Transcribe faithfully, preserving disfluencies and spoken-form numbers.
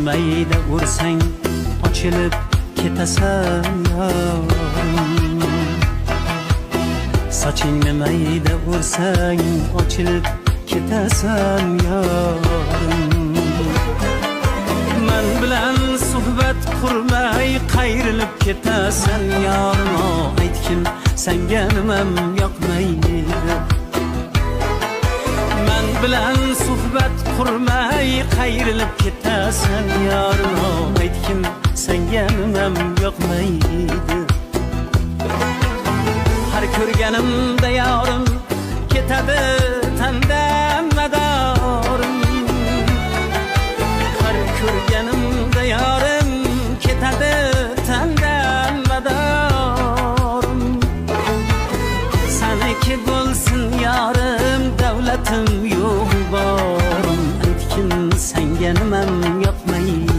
مەيدە ئۇرساڭ، ئاچىلىپ كېتەسەن يارىم. ساچىڭنى مەيدە ئۇرساڭ، ئاچىلىپ كېتەسەن يارىم. مەن بىلەن سۆھبەت قۇرماي قايرىلىپ كېتەسەن يارىم، ئېيتكىن سەڭگە نېمەم ياقمايدۇ. مەن بىلەن سۆھبەت قۇرماي قايرىلىپ كېتەسەن يارىم، ئېيتكىن سەڭگە نېمەم ياقمايدۇ. ھەر كۆرگىنىمدە يارىم كېتەدۇ تەندىن مەدارىم. ھەر كۆرگىنىمدە يارىم كېتەدۇ تەندىن مەدارىم. سەنىڭكى بولسۇن يارىم، دەۋلىتىم يوق بارىم، ئېيتكىن سەڭگە نېمەم ياقمايدۇ.